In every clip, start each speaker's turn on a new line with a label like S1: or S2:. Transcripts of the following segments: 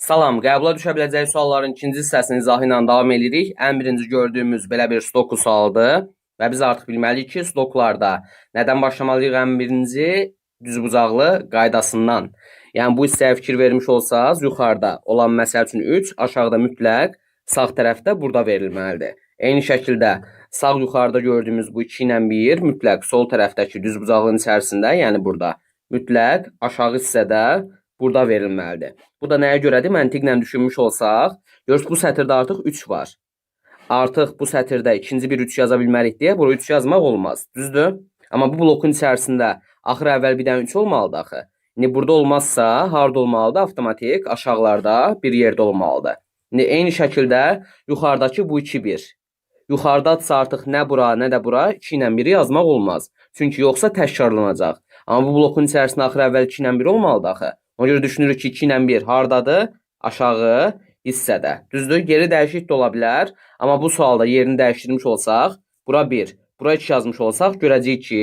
S1: Salam, qəbula düşə biləcək sualların ikinci hissəsinin izahı ilə davam edirik. Ən birinci gördüyümüz belə bir sudoku sualıdır və biz artıq bilməliyik ki, sudokularda nədən başlamalıyıq ən birinci? Düzbucaqlı qaydasından. Yəni bu hissəyə fikir vermiş olsaz, yuxarıda olan məsəl üçün 3, aşağıda mütləq sağ tərəfdə burada verilməlidir. Eyni şəkildə sağ yuxarıda gördüyümüz bu 2 ilə 1 mütləq sol tərəfdəki düzbucaqlının içərisində, yəni burada mütləq aşağı hissədə burada verilməlidir. Bu da nəyə görədir? Məntiqlə düşünmüş olsaq, görürsünüz bu sətirdə artıq 3 var. Artıq bu sətirdə ikinci bir 3 yaza bilmərik deyə bura 3 yazmaq olmaz. Düzdür? Amma bu blokun içərisində axır əvvəl bir dənə 3 olmalıdır axı. İndi burada olmazsa, harda olmalıdır? Avtomatik aşağılarda bir yerdə olmalıdır. İndi eyni şəkildə yuxarıdakı bu 2 1. Yuxarıdadırsa artıq nə bura, nə də bura 2 ilə 1-i yazmaq olmaz. Çünki yoxsa təkrarlanacaq. Amma bu blokun içərisində axır əvvəl 2 ilə 1 olmalıdır axı. Ona görə düşünürük ki, 2 ilə 1 hardadır? Aşağı hissədə. Düzdür? Yeri dəyişik də ola bilər. Amma bu sualda yerini dəyişdirmiş olsaq, bura 1, bura 2 yazmış olsaq, görəcəyik ki,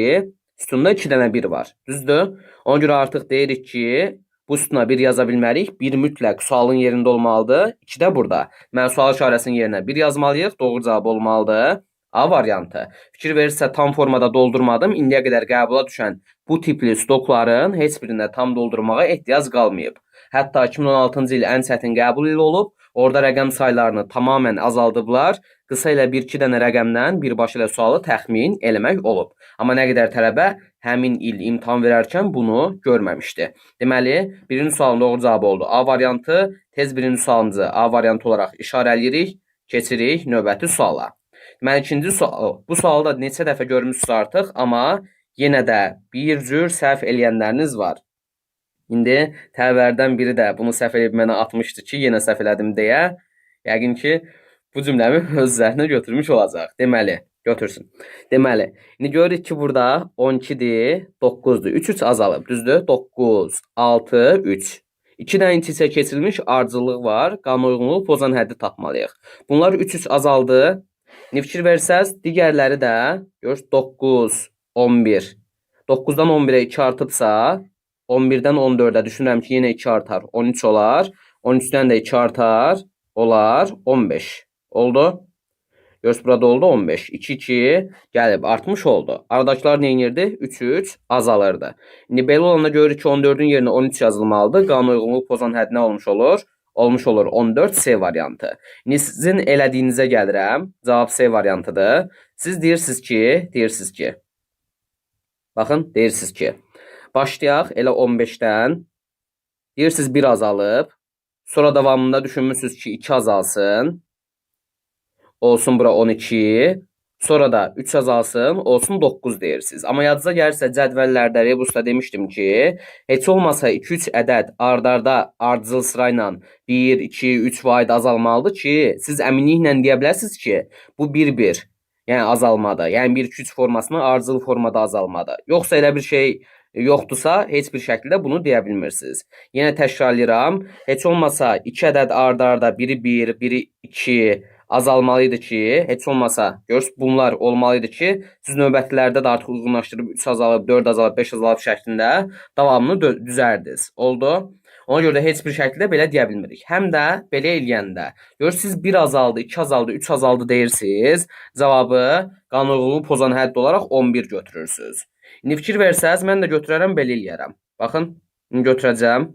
S1: sütunda 2 dənə 1 var. Düzdür? Ona görə artıq deyirik ki, bu sütuna 1 yaza bilmərik. 1 mütləq sualın yerində olmalıdır. 2 də burada. Mən sual işarəsinin yerinə 1 yazmalıyıq. Doğru cavab olmalıdır. A variantı. Fikir verirsə tam formada doldurmadım. İndiyə qədər qəbula düşən bu tipli stokların heç birində tam doldurmağa ehtiyac qalmayıb. Hətta 2016-cı il ən çətin qəbul ili olub. Orada rəqəm saylarını tamamilə azaldıblar. Qısa ilə 1-2 dənə rəqəmdən birbaşa ilə sualı təxmin eləmək olub. Amma nə qədər tələbə həmin il imtahan verərkən bunu görməmişdi. Deməli, birinci sualın doğru cavabı oldu. A variantı. Tez birinci sualımızı A variantı olaraq işarələyirik. Keçirik növbəti suala. Deməli, ikinci sual, bu sualı da neçə dəfə görmüsünüz artıq, amma yenə də bir cür səhv eləyənləriniz var. İndi tələbələrdən biri də bunu səhv eləyib mənə atmışdı ki, yenə səhv elədim deyə. Yəqin ki, bu cümləmi öz üzərinə götürmüş olacaq. Deməli, götürsün. Deməli, indi görürük ki, burada 12-dir, 9-dur. 3 3 azalıb, düzdür? 9, 6, 3. 2 dənə iç-içə keçirilmiş ardıcıllıq var. Qanunauyğunluğu pozan həddi tapmalıyıq. Bunlar 3 3 azaldı. İndi fikir versəz, digərləri də görürsünüz 9, 11. 9-dan 11-ə 2 artıbsa, 11-dən 14-ə düşünürəm ki, yenə 2 artar, 13 olar. 13-dən də 2 artar, olar 15. Oldu? Görürsünüz burada oldu 15. 2 2 gəlib artmış oldu. Aradakılar nə edirdi? 3 3 azalırdı. İndi belə olanda görürük ki, 14-ün yerinə 13 yazılmalıdır. Qanunauyğunluğu pozan hədd nə olmuş olur? Olmuş olur 14 C variantı. İndi sizin elədiyinizə gəlirəm. Cavab C variantıdır. Siz deyirsiniz ki, baxın, deyirsiniz ki, başlayaq elə 15-dən. Deyirsiniz 1 azalıb. Sonra davamında düşünmüsünüz ki, 2 azalsın. Olsun bura 12. Sonra da 3 azalsın, olsun 9 deyirsiniz. Amma yadınıza gəlirsə cədvəllərdə, rebusda demişdim ki, heç olmasa 2-3 ədəd ard-arda ardıcıl sıra ilə 1, 2, 3 vahid azalmalıdır ki, siz əminliklə deyə bilərsiniz ki, bu 1-1, yəni azalmadır. Yəni 1-2-3 formasını ardıcıl formada azalmadır. Yoxsa elə bir şey yoxdursa, heç bir şəkildə bunu deyə bilmirsiniz. Yenə təkrarlayıram, heç olmasa 2 ədəd ard-arda biri 1, biri 2 azalmalı idi ki, heç olmasa, görürsünüz, bunlar olmalı idi ki, siz növbətilərdə də artıq uyğunlaşdırıb 3 azalıb, 4 azalıb, 5 azalıb şəklində davamını düzərdiniz. Oldu? Ona görə də heç bir şəkildə belə deyə bilmirik. Həm də belə eləyəndə, görürsünüz, siz 1 azaldı, 2 azaldı, 3 azaldı deyirsiniz, cavabı qanunauyğunluğu pozan hədd olaraq 11 götürürsünüz. İndi fikir versəz, mən də götürərəm, belə eləyərəm. Baxın, indi götürəcəm.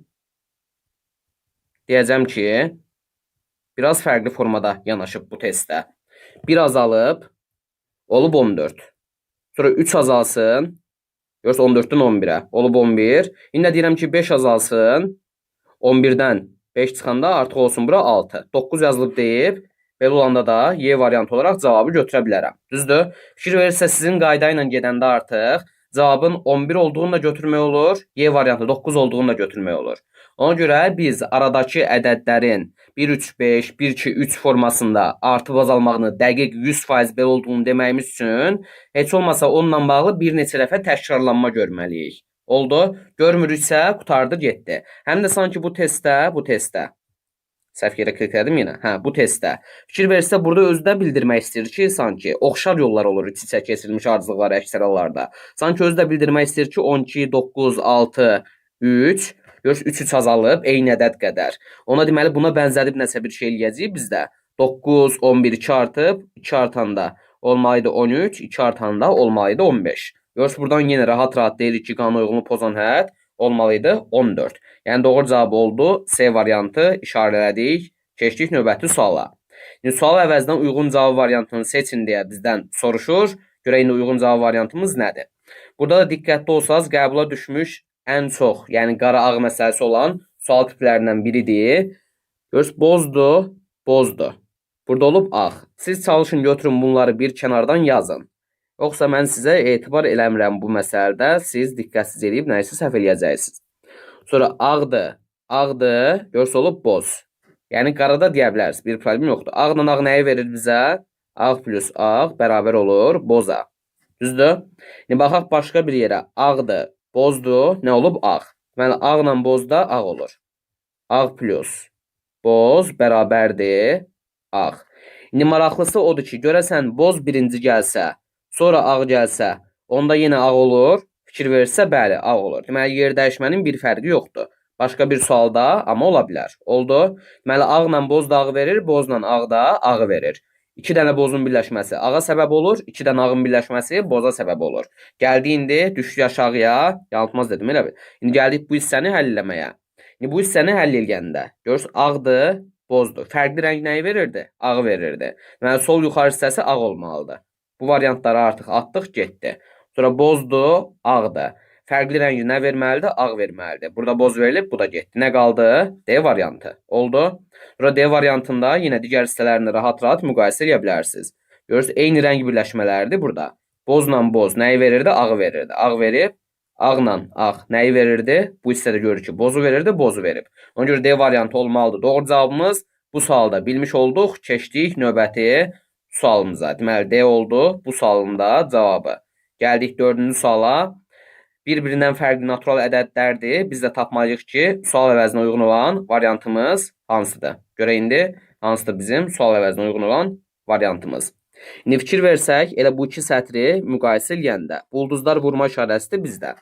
S1: Deyəcəm ki, biraz fərqli formada yanaşıb bu testdə. 1 azalıb, olub 14. Sonra 3 azalsın. Görürsünüz, 14-dən 11-ə. Olub 11. İndi də deyirəm ki, 5 azalsın. 11-dən 5 çıxanda artıq olsun bura 6. 9 yazılıb deyib. Belə olanda da Y variantı olaraq cavabı götürə bilərəm. Düzdür? Fikir verirsə, sizin qayda ilə gedəndə artıq cavabın 11 olduğunu da götürmək olur. Y variantı 9 olduğunu da götürmək olur. Ona görə biz aradakı ədədlərin 1, 3, 5, 1, 2, 3 formasında artıb azalmağını dəqiq 100% belə olduğunu deməyimiz üçün heç olmasa onunla bağlı bir neçə dəfə təkrarlanma görməliyik. Oldu? Görmürüksə, qurtardı, getdi. Həm də sanki bu testdə səhv yerə kliklədim yenə. Hə, bu testdə. Fikir verirsə, burada özü də bildirmək istəyir ki, sanki oxşar yollar olur iç-içə keçirilmiş ardıcıllıqlar əksər hallarda. Sanki özü də bildirmək istəyir ki, 12, 9, 6, 3. Görürsünüz, 3 3 azalıb, eyni ədəd qədər. Ona deməli, buna bənzədib nəsə bir şey eləyəcəyik biz də. 9, 11, 2 artıb, 2 artanda olmalıydı 13, 2 artanda olmalıydı 15. Görürsünüz, buradan yenə rahat-rahat deyirik ki, qanuna pozan hədd olmalıydı 14. Yəni, doğru cavab oldu. C variantı işarələdik. Keçdik növbəti suala. İndi sual əvəzinə uyğun cavab variantını seçin deyə bizdən soruşur. Görək indi uyğun cavab variantımız nədir? Burada da diqqətli olsaz, qəbula düşmüş ən çox, yəni qara-ağ məsələsi olan sual tiplərindən biridir. Görürsünüz, bozdur, bozdur. Burada olub ağ. Siz çalışın, götürün bunları bir kənardan yazın. Yoxsa mən sizə etibar eləmirəm bu məsələdə. Siz diqqətsiz eləyib nəyisə səhv eləyəcəksiniz. Sonra ağdır, ağdır, görürsünüz, olub boz. Yəni qarada deyə bilərsiniz, bir problem yoxdur. Ağla ağ nəyi verir bizə? Ağ plus ağ bərabər olur boza. Düzdür? İndi baxaq başqa bir yerə. Ağdır, bozdur, nə olub? Ağ. Deməli, ağla bozda ağ olur. Ağ plus boz bərabərdir ağ. İndi maraqlısı odur ki, görəsən boz birinci gəlsə, sonra ağ gəlsə, onda yenə ağ olur. Fikir verirsə, bəli, ağ olur. Deməli, yer dəyişmənin bir fərqi yoxdur. Başqa bir sualda amma ola bilər. Oldu. Deməli, ağla boz da ağı verir, bozla ağ da ağı verir. 2 dənə bozun birləşməsi ağa səbəb olur, 2 dənə ağın birləşməsi boza səbəb olur. Gəldi indi, düşdü aşağıya, yanıltmaz dedim elə bil. İndi gəldik bu hissəni həll eləməyə. İndi bu hissəni həll eləyəndə, görürsünüz, ağdır, bozdur. Fərqli rəng nəyi verirdi? Ağı verirdi. Deməli, sol yuxarı hissəsi ağ olmalıdır. Bu variantları artıq atdıq, getdi. Sonra bozdur, ağdır. Fərqli rəngi nə verməlidir? Ağ verməlidir. Burada boz verilib, bu da getdi. Nə qaldı? D variantı. Oldu. Sonra D variantında yenə digər hissələrini rahat-rahat müqayisə edə bilərsiniz. Görürsünüz, eyni rəng birləşmələridir burada. Bozla boz nəyi verirdi? Ağı verirdi. Ağ verib, ağla ağ nəyi verirdi? Bu hissədə görürük ki, bozu verirdi, bozu verib. Ona görə D variantı olmalıdır. Doğru cavabımız bu sualda bilmiş olduq. Keçdik növbəti sualımıza. Deməli, D oldu bu sualın da cavabı. Gəldik dördüncü suala. Bir-birindən fərqli natural ədədlərdir. Biz də tapmalıyıq ki, sual əvəzinə uyğun olan variantımız hansıdır? Görək indi hansıdır bizim sual əvəzinə uyğun olan variantımız. İndi fikir versək, elə bu iki sətri müqayisə eləyəndə ulduzlar vurma işarəsidir bizdə.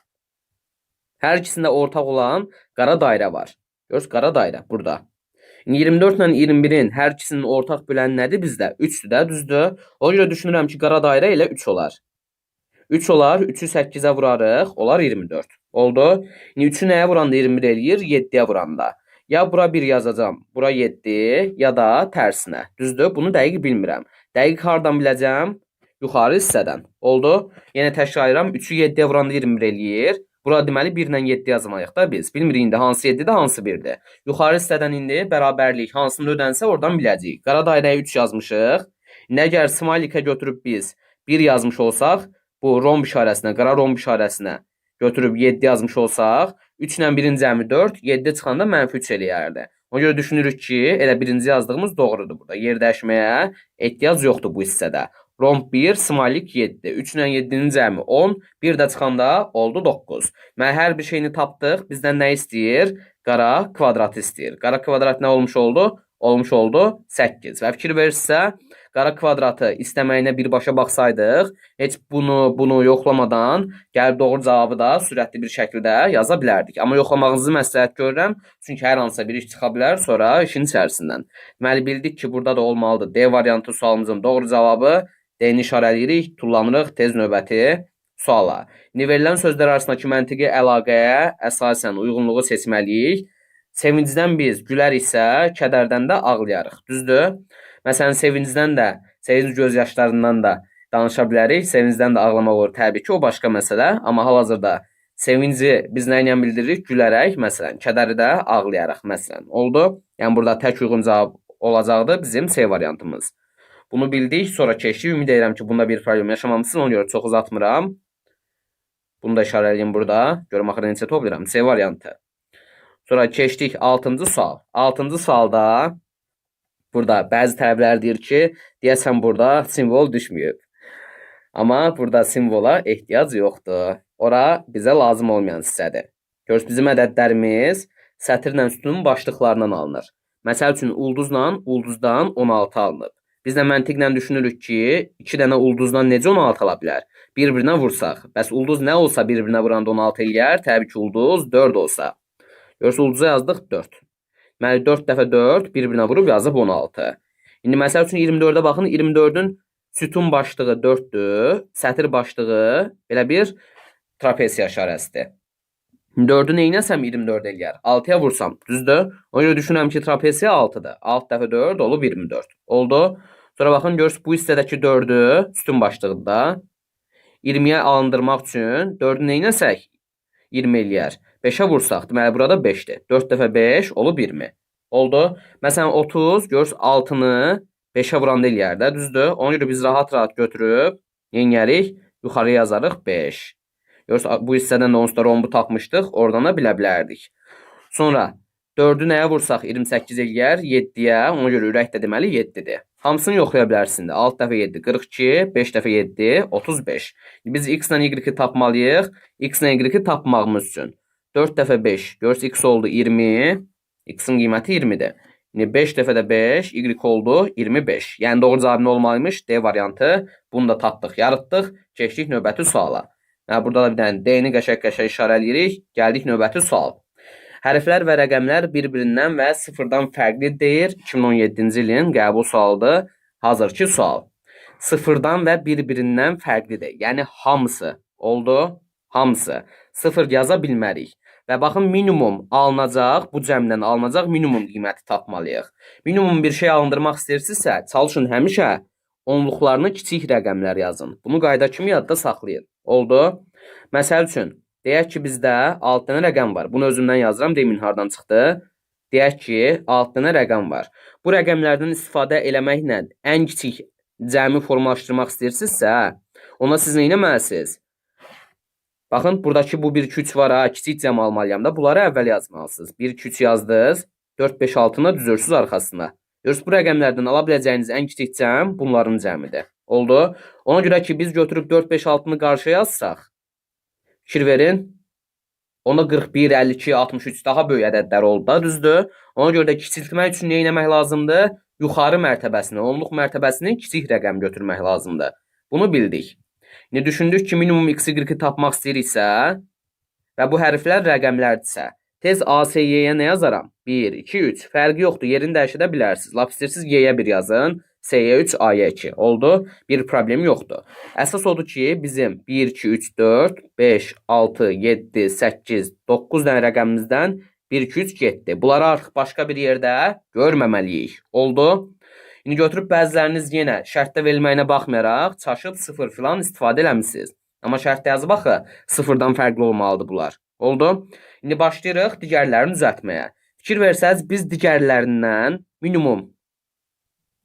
S1: Hər ikisində ortaq olan qara dairə var. Görürsünüz, qara dairə burada. İndi 24 ilə 21-in hər ikisinin ortaq böləni nədir bizdə? 3-dür də, düzdür? Ona görə düşünürəm ki, qara dairə elə 3 olar. 3 olar, 3-ü 8-ə vurarıq, olar 24. Oldu. İndi 3-ü nəyə vuranda 21 eləyir? 7-yə vuranda. Ya bura 1 yazacağam, bura 7, ya da tərsinə. Düzdür? Bunu dəqiq bilmirəm. Dəqiq hardan biləcəm? Yuxarı hissədən. Oldu. Yenə təkrar edirəm, 3-ü 7-yə vuranda 21 eləyir. Bura deməli 1 ilə 7 yazmalıyıq da biz. Bilmirik indi hansı 7-dir, hansı 1-dir. Yuxarı hissədən indi bərabərlik hansında ödənsə oradan biləcəyik. Qara dairəyə 3 yazmışıq. İndi əgər smaylikə götürüb biz 1 yazmış olsaq, bu romb işarəsinə, qara romb işarəsinə götürüb 7 yazmış olsaq, 3 ilə 1-in cəmi 4, 7 çıxanda mənfi 3 eləyərdi. Ona görə düşünürük ki, elə birinci yazdığımız doğrudur burada. Yer dəyişməyə ehtiyac yoxdur bu hissədə. Romb 1, smaylik 7. 3 ilə 7-nin cəmi 10, 1 də çıxanda oldu 9. Mən hər bir şeyini tapdıq. Bizdən nə istəyir? Qara kvadratı istəyir. Qara kvadrat nə olmuş oldu? Olmuş oldu 8. Və fikir verirsə, qara kvadratı istəməyinə birbaşa baxsaydıq, heç bunu yoxlamadan gəlib doğru cavabı da sürətli bir şəkildə yaza bilərdik. Amma yoxlamağınızı məsləhət görürəm. Çünki hər hansısa bir iş çıxa bilər sonra işin içərisindən. Deməli, bildik ki, burada da olmalıdır. D variantı sualımızın doğru cavabı. D-ni işarələyirik, tullanırıq tez növbəti suala. İndi verilən sözlər arasındakı məntiqi əlaqəyə əsasən uyğunluğu seçməliyik. Sevincdən biz güləriksə, kədərdən də ağlayarıq. Düzdür? Məsələn, sevincdən də, sevinc göz yaşlarından da danışa bilərik. Sevincdən də ağlamaq olur təbii ki, o başqa məsələ. Amma hal-hazırda sevinci biz nə ilə bildiririk? Gülərək, məsələn, kədəri də ağlayaraq, məsələn. Oldu? Yəni, burada tək uyğun cavab olacaqdır bizim C variantımız. Bunu bildik, sonra keçdik. Ümid edirəm ki, bunda bir problem yaşamamısınız. Ona görə çox uzatmıram. Bunu da işarə eləyim burada. Görüm axırda neçə toplayıram. C variantı. Sonra keçdik 6-cı sual. 6-cı sualda burada bəzi tələbələr deyir ki, deyəsən burada simvol düşməyib. Amma burada simvola ehtiyac yoxdur. Ora bizə lazım olmayan hissədir. Görürsünüz, bizim ədədlərimiz sətirlə sütunun başlıqlarından alınır. Məsəl üçün, ulduzla ulduzdan 16 alınıb. Biz də məntiqlə düşünürük ki, 2 dənə ulduzdan necə 16 ala bilər? Bir-birinə vursaq. Bəs ulduz nə olsa bir-birinə vuranda 16 eləyər? Təbii ki, ulduz 4 olsa. Görürsünüz, ulduza yazdıq 4. Deməli, 4 dəfə 4 bir-birinə vurub yazıb 16. İndi məsəl üçün 24-ə baxın. 24-ün sütun başlığı 4-dür. Sətir başlığı belə bir trapesiya işarəsidir. 4-ü neynəsəm 24 eləyər? 6-ya vursam, düzdür? Ona görə düşünürəm ki, trapesiya 6-dır. 6 dəfə 4 olub 24. Oldu. Sonra baxın, görürsünüz, bu hissədəki 4-ü sütun başlığıdır da. 20-yə alındırmaq üçün 4-ü neynəsək 20 eləyər. 5-ə vursaq, deməli, burada 5-dir. 4 dəfə 5 olub 20. Oldu. Məsələn, 30, görürsünüz, 6-nı 5-ə vuranda eləyər də, düzdür? Ona görə biz rahat-rahat götürüb neynərik? Yuxarıya yazarıq 5. Görürsünüz, bu hissədən də onsuz da rombu tapmışdıq. Oradan da bilə bilərdik. Sonra 4-ü nəyə vursaq 28 eləyər? 7-yə. Ona görə ürək də deməli 7-dir. Hamısını yoxlaya bilərsiniz. 6 dəfə 7, 42, 5 dəfə 7, 35. Biz x ilə y-i tapmalıyıq. X ilə y-i tapmağımız üçün. 4 dəfə 5, görürsünüz, x oldu 20. X-in qiyməti 20-dir. İndi 5 dəfə də 5, y oldu 25. Yəni doğru cavab nə olmalıymış? D variantı. Bunu da tapdıq, yaratdıq. Keçdik növbəti suala. Yəni, burada da bir dənə D-ni qəşəng-qəşəng işarələyirik. Gəldik növbəti sual. Hərflər və rəqəmlər bir-birindən və sıfırdan fərqli deyir. 2017-ci ilin qəbul sualıdır. Hazırki sual. Sıfırdan və bir-birindən fərqlidir. Yəni hamısı oldu. Hamısı. Sıfır yaza bilmərik. Və baxın, minimum alınacaq, bu cəmdən alınacaq minimum qiyməti tapmalıyıq. Minimum bir şey alındırmaq istəyirsinizsə, çalışın həmişə onluqlarını kiçik rəqəmlər yazın. Bunu qayda kimi yadda saxlayın. Oldu. Məsəl üçün, deyək ki, bizdə 6 dənə rəqəm var. Bunu özümdən yazıram, demin hardan çıxdı. Deyək ki, 6 dənə rəqəm var. Bu rəqəmlərdən istifadə eləməklə ən kiçik cəmi formalaşdırmaq istəyirsinizsə, ona siz nə etməlisiniz? Baxın, buradakı bu 1, 2, 3 var ha, kiçik cəm almalıyam da. Bunları əvvəl yazmalısınız. 1, 2, 3 yazdınız, 4, 5, 6-nı düzürsünüz arxasına. Görürsünüz, bu rəqəmlərdən ala biləcəyiniz ən kiçik cəm bunların cəmidir. Oldu. Ona görə ki, biz götürüb 4, 5, 6-nı qarşıya yazsaq, fikir verin, onda 41, 52, 63 daha böyük ədədlər oldu da, düzdür? Ona görə də kiçiltmək üçün nə etmək lazımdır? Yuxarı mərtəbəsini, onluq mərtəbəsini kiçik rəqəm götürmək lazımdır. Bunu bildik. İndi düşündük ki, minimum x, y-i tapmaq istəyiriksə və bu hərflər rəqəmlərdirsə, tez A, S, Y-yə nə yazaram? 1, 2, 3. Fərqi yoxdur, yerini dəyişə də bilərsiniz. Lap istəyirsiniz Y-yə 1 yazın, S-yə 3, A-ya 2. Oldu. Bir problem yoxdur. Əsas odur ki, bizim 1, 2, 3, 4, 5, 6, 7, 8, 9 dənə rəqəmimizdən 1, 2, 3 getdi. Bunları artıq başqa bir yerdə görməməliyik. Oldu. İndi götürüb bəziləriniz yenə şərtdə verilməyinə baxmayaraq çaşıb 0 filan istifadə eləmisiniz. Amma şərtdə yazıb axı 0-dan fərqli olmalıdır bunlar. Oldu. İndi başlayırıq digərlərini düzəltməyə. Fikir versəniz, biz digərlərindən minimum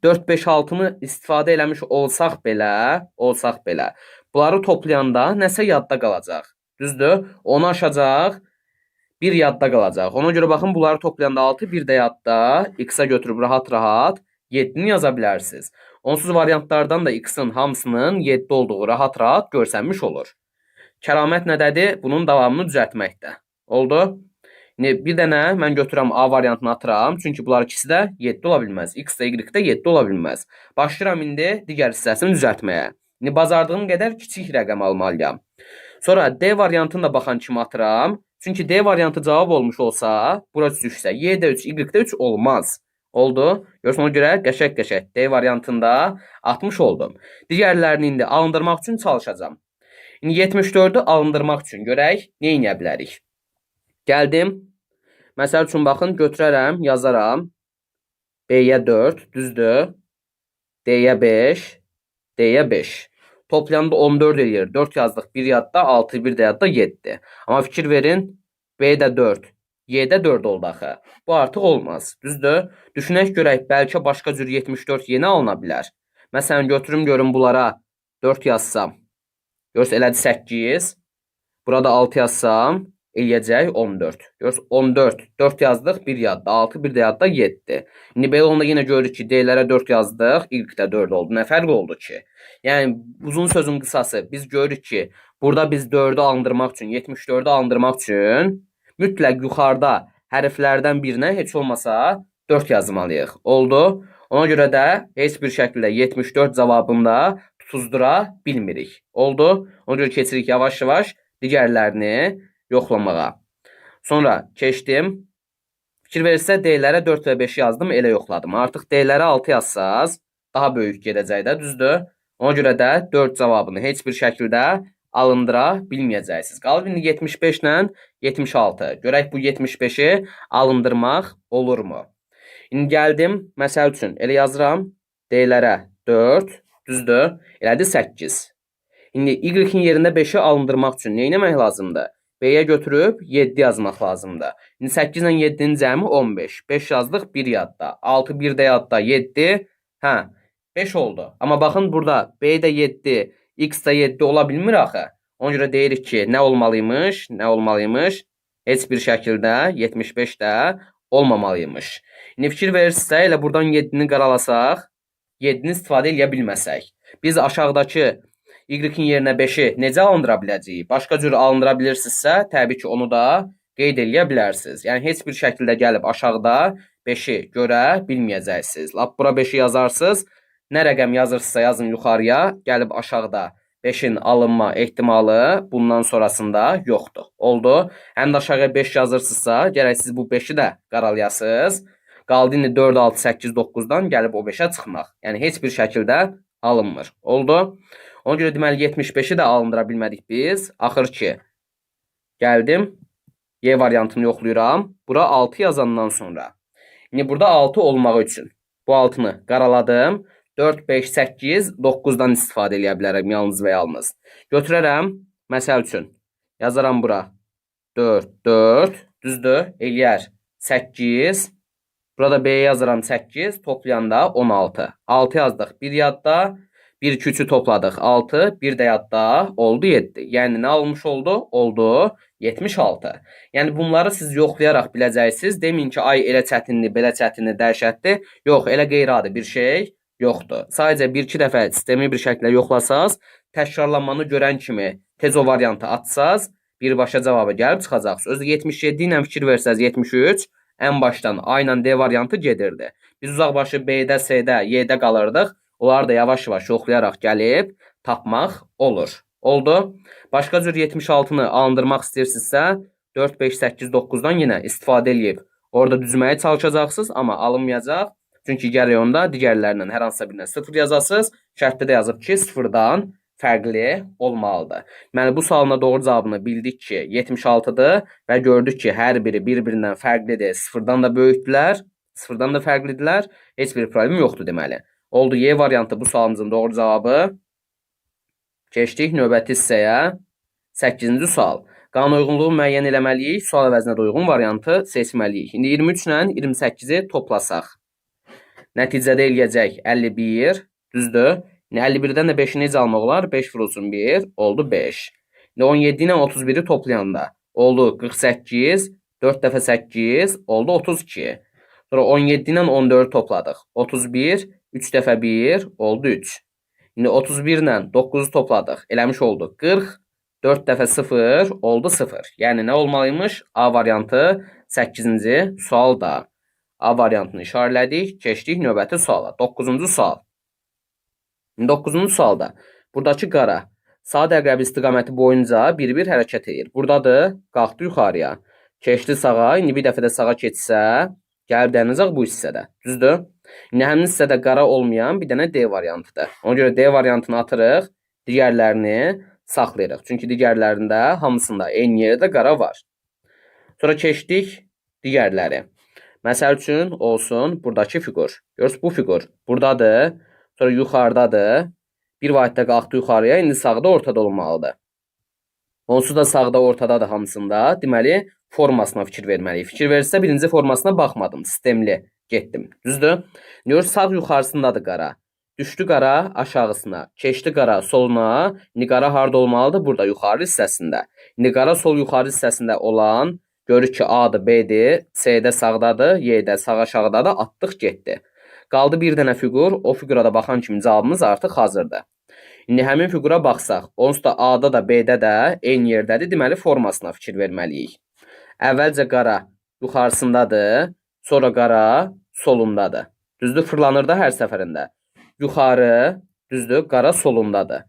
S1: 4, 5, 6-nı istifadə eləmiş olsaq belə, bunları toplayanda nəsə yadda qalacaq. Düzdür? Onu aşacaq, bir yadda qalacaq. Ona görə baxın, bunları toplayanda 6, bir də yadda x-a götürüb rahat-rahat 7-ni yaza bilərsiniz. Onsuz variantlardan da x-in hamısının 7 olduğu rahat-rahat görsənmiş olur. Kəramət nədədir? Bunun davamını düzəltməkdə. Oldu? İndi bir dənə mən götürürəm A variantını atıram. Çünki bunlar ikisi də 7 ola bilməz. X də Y də 7 ola bilməz. Başlayıram indi digər hissəsini düzəltməyə. İndi bacardığım qədər kiçik rəqəm almalıyam. Sonra D variantını da baxan kimi atıram. Çünki D variantı cavab olmuş olsa, bura düşsə Y də 3, Y də 3 olmaz. Oldu. Görürsən, ona görə qəşəng-qəşəng D variantında atmış oldum. Digərlərini indi alındırmaq üçün çalışacağam. İndi 74-ü alındırmaq üçün görək nə edə bilərik. Gəldim. Məsəl üçün baxın, götürərəm, yazaram. B-yə 4, düzdür. D-yə 5, D-yə 5. Toplayanda 14 eləyir. 4 yazdıq, 1 yadda, 6, 1 də yadda 7. Amma fikir verin, B-də 4, Y-də 4 oldu axı. Bu artıq olmaz. Düzdür? Düşünək görək, bəlkə başqa cür 74 yeni alına bilər. Məsələn, götürüm görüm bunlara 4 yazsam. Görürsünüz, elədi 8. Burada 6 yazsam, eləyəcək 14. Görürsünüz, 14. 4 yazdıq, 1 yadda, 6, 1 də yadda 7. İndi belə onda yenə görürük ki, D-lərə 4 yazdıq, ilk də 4 oldu. Nə fərqi oldu ki? Yəni, uzun sözün qısası, biz görürük ki, burada biz 4-ü alındırmaq üçün, 74-ü alındırmaq üçün mütləq yuxarıda hərflərdən birinə heç olmasa 4 yazmalıyıq. Oldu. Ona görə də heç bir şəkildə 74 cavabında tutuzdura bilmirik. Oldu. Ona görə keçirik yavaş-yavaş digərlərini yoxlamağa. Sonra keçdim. Fikir verirsə D-lərə 4 və 5-i yazdım, elə yoxladım. Artıq D-lərə 6 yazsaz, daha böyük gedəcək də, düzdür? Ona görə də 4 cavabını heç bir şəkildə alındıra bilməyəcəksiniz. Qalıb indi 75 ilə 76. Görək bu 75-i alındırmaq olurmu? İndi gəldim, məsəl üçün, elə yazıram D-lərə 4, düzdür? Elədir 8. İndi Y-in yerində 5-i alındırmaq üçün nə etmək lazımdır? B-yə götürüb 7 yazmaq lazımdır. İndi 8 ilə 7-nin cəmi 15. 5 yazdıq, 1 yadda. 6 1 də yadda, 7. Hə, 5 oldu. Amma baxın burada B də 7, X də 7 ola bilmir axı. Ona görə deyirik ki, nə olmalıymış? Nə olmalıymış? Heç bir şəkildə 75 də olmamalıymış. İndi fikir verirsinizsə, elə buradan 7-ni qaralasaq, 7-ni istifadə eləyə bilməsək, biz aşağıdakı Y-in yerinə 5-i necə alındıra biləcəyik? Başqa cür alındıra bilirsinizsə, təbii ki, onu da qeyd eləyə bilərsiniz. Yəni, heç bir şəkildə gəlib aşağıda 5-i görə bilməyəcəksiniz. Lap bura 5-i yazarsınız, nə rəqəm yazırsınızsa yazın yuxarıya, gəlib aşağıda 5-in alınma ehtimalı bundan sonrasında yoxdur. Oldu. Həm də aşağıya 5 yazırsınızsa, gərək siz bu 5-i də qaralayasınız. Qaldı indi 4, 6, 8, 9-dan gəlib o 5-ə çıxmaq. Yəni, heç bir şəkildə alınmır. Oldu. Ona görə deməli 75-i də alındıra bilmədik biz. Axır ki, gəldim. Y variantını yoxlayıram. Bura 6 yazandan sonra. İndi burada 6 olmağı üçün bu 6-nı qaraladım. 4, 5, 8, 9-dan istifadə eləyə bilərəm yalnız və yalnız. Götürərəm, məsəl üçün, yazaram bura 4, 4, düzdür, eləyər 8. Burada B yazıram 8, toplayanda 16. 6 yazdıq, 1 yadda, 1, 2, 3-ü topladıq, 6, 1 də yadda, oldu 7. Yəni, nə olmuş oldu? Oldu 76. Yəni, bunları siz yoxlayaraq biləcəksiniz. Deməyin ki, ay elə çətindir, belə çətindir, dəhşətdir. Yox, elə qeyri-adi bir şey yoxdur. Sadəcə 1-2 dəfə sistemi bir şəkildə yoxlasaz, təkrarlanmanı görən kimi tez o variantı atsaz, birbaşa cavabı gəlib çıxacaqsınız. Özü 77 ilə fikir versəz 73, ən başdan A ilə D variantı gedirdi. Biz uzaqbaşı B-də, C-də, Y-də qalırdıq. Onları da yavaş-yavaş yoxlayaraq gəlib tapmaq olur. Oldu. Başqa cür 76-nı alındırmaq istəyirsinizsə, 4, 5, 8, 9-dan yenə istifadə eləyib orada düzməyə çalışacaqsınız, amma alınmayacaq. Çünki gərək onda digərlərindən hər hansısa birinə 0 yazasınız. Şərtdə də yazıb ki, 0-dan fərqli olmalıdır. Deməli, bu sualın da doğru cavabını bildik ki, 76-dır və gördük ki, hər biri bir-birindən fərqlidir. 0-dan da böyükdülər, 0-dan da fərqlidirlər. Heç bir problem yoxdur deməli. Oldu Y variantı bu sualımızın doğru cavabı. Keçdik növbəti hissəyə. 8-ci sual. Qanunauyğunluğu müəyyən eləməliyik. Sual əvəzinə də uyğun variantı seçməliyik. İndi 23 ilə 28-i toplasaq. Nəticədə eləyəcək 51, düzdür? İndi 51-dən də 5-i necə almaq olar? 5 vurulsun 1, oldu 5. İndi 17 ilə 31-i toplayanda oldu 48, 4 dəfə 8, oldu 32. Sonra 17 ilə 14-ü topladıq. 31, 3 dəfə 1, oldu 3. İndi 31 ilə 9-u topladıq. Eləmiş oldu 40, 4 dəfə 0, oldu 0. Yəni nə olmalıymış? A variantı 8-ci sualda. A variantını işarələdik. Keçdik növbəti suala. 9-cu sual. 9-cu sualda buradakı qara saat əqrəbi istiqaməti boyunca bir-bir hərəkət edir. Buradadır, qalxdı yuxarıya. Keçdi sağa, indi bir dəfə də sağa keçsə, gəlib dayanacaq bu hissədə. Düzdür? İndi həmin hissədə qara olmayan bir dənə D variantıdır. Ona görə D variantını atırıq, digərlərini saxlayırıq. Çünki digərlərində hamısında eyni yerdə qara var. Sonra keçdik digərləri. Məsəl üçün olsun buradakı fiqur. Görürsünüz, bu fiqur buradadır, sonra yuxarıdadır. Bir vahiddə qalxdı yuxarıya, indi sağda ortada olmalıdır. Onsuz da sağda ortadadır hamısında. Deməli, formasına fikir verməliyik. Fikir verirsə, birinci formasına baxmadım, sistemli getdim. Düzdür? Görürsünüz, sağ yuxarısındadır qara. Düşdü qara aşağısına, keçdi qara soluna. İndi qara harda olmalıdır? Burada yuxarı hissəsində. İndi qara sol yuxarı hissəsində olan görürük ki, A-dır, B-dir, C-də sağdadır, Y-də sağ aşağıdadır, atdıq getdi. Qaldı bir dənə fiqur, o fiqura da baxan kimi cavabımız artıq hazırdır. İndi həmin fiqura baxsaq, onsuz da A-da da B-də də eyni yerdədir, deməli formasına fikir verməliyik. Əvvəlcə qara yuxarısındadır, sonra qara solundadır. Düzdür, fırlanır da hər səfərində. Yuxarı, düzdür, qara solundadır.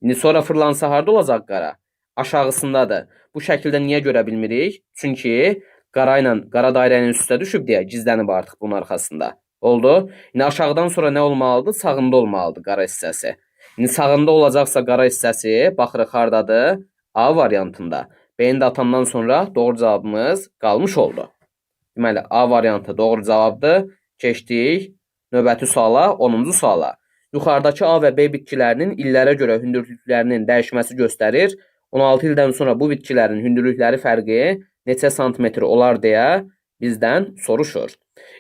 S1: İndi sonra fırlansa harda olacaq qara? Aşağısındadır. Bu şəkildə niyə görə bilmirik? Çünki qara ilə, qara dairə ilə üst-üstə düşüb deyə gizlənib artıq bunun arxasında. Oldu. İndi aşağıdan sonra nə olmalıdır? Sağında olmalıdır qara hissəsi. İndi sağında olacaqsa qara hissəsi, baxırıq hardadır? A variantında. B-ni də atandan sonra doğru cavabımız qalmış oldu. Deməli, A variantı doğru cavabdır. Keçdik növbəti suala, 10-cu suala. Yuxarıdakı A və B bitkilərinin illərə görə hündürlüklərinin dəyişməsi göstərir. 16 ildən sonra bu bitkilərin hündürlükləri fərqi neçə santimetr olar deyə bizdən soruşur.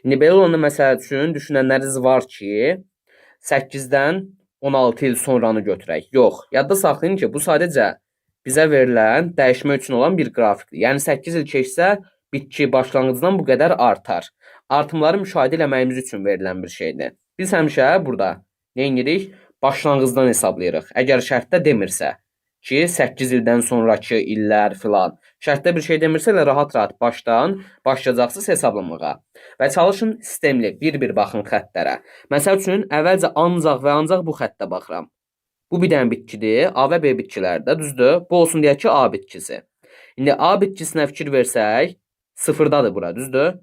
S1: İndi belə olanda məsəl üçün düşünənləriniz var ki, 8-dən 16 il sonranı götürək. Yox, yadda saxlayın ki, bu sadəcə bizə verilən dəyişmə üçün olan bir qrafikdir. Yəni 8 il keçsə, bitki başlanğıcdan bu qədər artar. Artımları müşahidə eləməyimiz üçün verilən bir şeydir. Biz həmişə burada nə edirik? Başlanğıcdan hesablayırıq. Əgər şərtdə demirsə ki, 8 ildən sonrakı illər filan. Şərtdə bir şey demirsə, elə rahat-rahat başdan başlayacaqsınız hesablamağa. Və çalışın sistemli bir-bir baxın xəttlərə. Məsəl üçün, əvvəlcə ancaq və ancaq bu xəttə baxıram. Bu bir dənə bitkidir. A və B bitkilərdə, düzdür? Bu olsun deyək ki, A bitkisi. İndi A bitkisinə fikir versək, sıfırdadır bura, düzdür?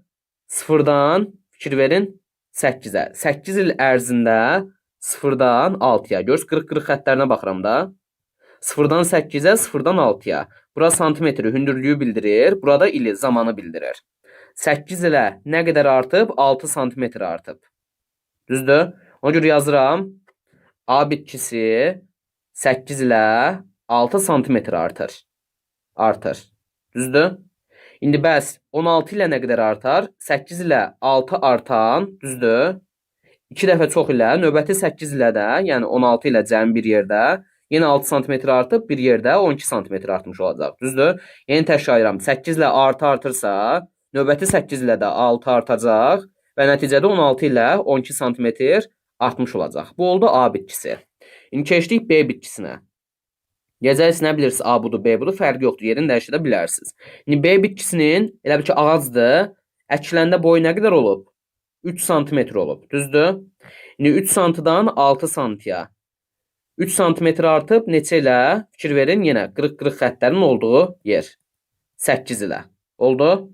S1: Sıfırdan fikir verin 8-ə. 8 il ərzində sıfırdan 6-ya. Görürsünüz, qırıq-qırıq xəttlərinə baxıram da. Sıfırdan 8-ə, sıfırdan 6-ya. Bura santimetri, hündürlüyü bildirir. Burada ili, zamanı bildirir. 8 ilə nə qədər artıb? 6 santimetr artıb. Düzdür? Ona görə yazıram. A bitkisi 8 ilə 6 santimetr artır. Artır. Düzdür? İndi bəs 16 ilə nə qədər artar? 8 ilə 6 artan, düzdür? 2 dəfə çox ilə, növbəti 8 ilə də, yəni 16 ilə cəmi bir yerdə, yenə 6 sm artıb, bir yerdə 12 sm artmış olacaq. Düzdür? Yenə təkrarlayıram. 8 ilə artı artırsa, növbəti 8 ilə də 6 artacaq və nəticədə 16 ilə 12 sm artmış olacaq. Bu oldu A bitkisi. İndi keçdik B bitkisinə. Deyəcəksiniz, nə bilirsiniz, A budur, B budur, fərqi yoxdur, yerini dəyişə bilərsiniz. İndi B bitkisinin, elə bil ki, ağacdır, əkiləndə boyu nə qədər olub? 3 sm olub, düzdür? İndi 3 santıdan 6 santiya. 3 sm artıb neçə ilə? Fikir verin, yenə qırıq-qırıq xəttlərin olduğu yer. 8 ilə. Oldu?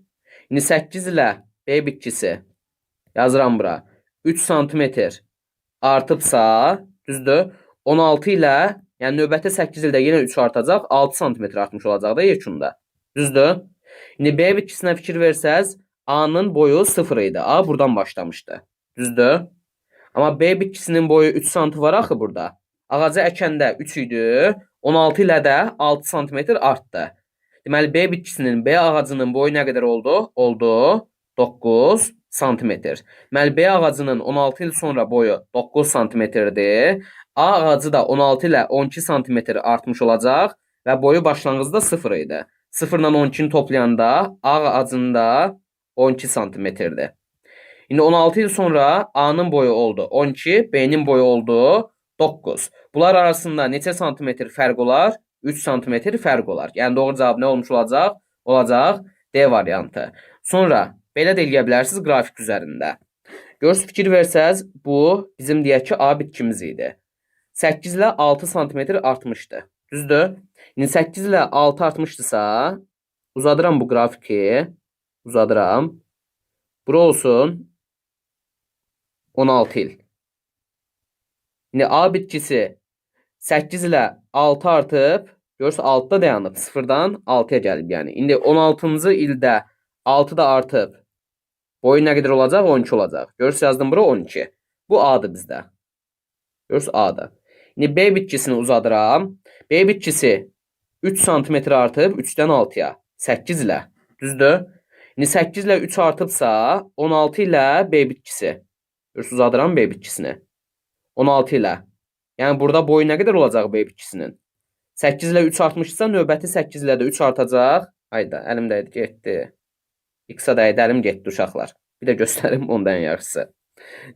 S1: İndi 8 ilə B bitkisi, yazıram bura, 3 sm artıbsa, düzdür? 16 ilə, yəni növbəti 8 ildə yenə 3 artacaq, 6 sm artmış olacaq da yekunda. Düzdür? İndi B bitkisinə fikir versəz, A-nın boyu 0 idi. A buradan başlamışdı. Düzdür? Amma B bitkisinin boyu 3 sm var axı burada. Ağacı əkəndə 3 idi. 16 ilə də 6 sm artdı. Deməli, B bitkisinin, B ağacının boyu nə qədər oldu? Oldu 9 sm. Deməli, B ağacının 16 il sonra boyu 9 sm-dir. A ağacı da 16 ilə 12 sm artmış olacaq və boyu başlanğıcda 0 idi. 0 ilə 12-ni toplayanda A ağacında 12 sm-dir. İndi 16 il sonra A-nın boyu oldu 12, B-nin boyu oldu 9. Bunlar arasında neçə santimetr fərq olar? 3 santimetr fərq olar. Yəni doğru cavab nə olmuş olacaq? Olacaq D variantı. Sonra belə də eləyə bilərsiniz qrafik üzərində. Görürsünüz, fikir versəz, bu bizim deyək ki, A bitkimiz idi. 8 ilə 6 santimetr artmışdı. Düzdür? İndi 8 ilə 6 artmışdısa, uzadıram bu qrafiki. Uzadıram. Bura olsun 16 il. İndi A bitkisi 8 ilə 6 artıb, görürsünüz 6-da dayanıb, 0-dan 6-ya gəlib yəni. İndi 16-cı ildə 6 da artıb, boyu nə qədər olacaq? 12 olacaq. Görürsünüz, yazdım bura 12. Bu A-dır bizdə. Görürsünüz, A-dır. İndi B bitkisini uzadıram. B bitkisi 3 sm artıb, 3-dən 6-ya, 8 ilə. Düzdür? İndi 8 ilə 3 artıbsa, 16 ilə B bitkisi. Görürsünüz, uzadıram B bitkisini. 16 ilə. Yəni burada boyu nə qədər olacaq B bitkisinin? 8 ilə 3 artmışsa, növbəti 8 ilə də 3 artacaq. Hayda, əlim dəydi, getdi. X-a dəydi, əlim getdi uşaqlar. Bir də göstərim ondan yaxşısı.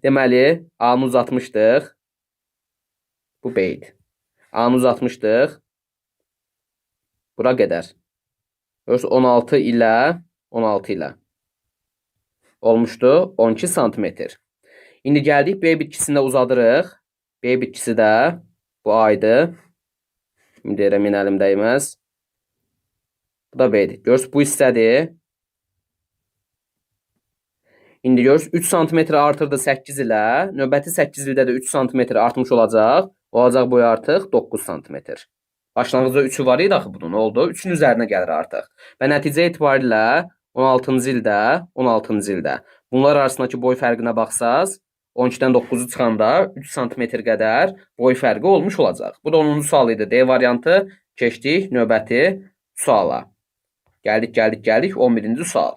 S1: Deməli, A-nı uzatmışdıq. Bu B idi. A-nı uzatmışdıq. Bura qədər. Görürsünüz, 16 ilə 16 ilə olmuşdu 12 santimetr. İndi gəldik B bitkisini də uzadırıq. B bitkisi də bu A idi. İndi deyirəm, yenə əlim dəyməz. Bu da B-dir. Görürsünüz, bu hissədir. İndi görürsünüz, 3 sm artırdı 8 ilə. Növbəti 8 ildə də 3 sm artmış olacaq. Olacaq boyu artıq 9 sm. Başlanğıcda 3-ü var idi axı bunun. Oldu. 3-ün üzərinə gəlir artıq. Və nəticə etibarilə 16-cı ildə, 16-cı ildə bunlar arasındakı boy fərqinə baxsaz, 12-dən 9-u çıxanda 3 sm qədər boy fərqi olmuş olacaq. Bu da 10-cu sual idi. D variantı. Keçdik növbəti suala. Gəldik, gəldik, gəldik 11-ci sual.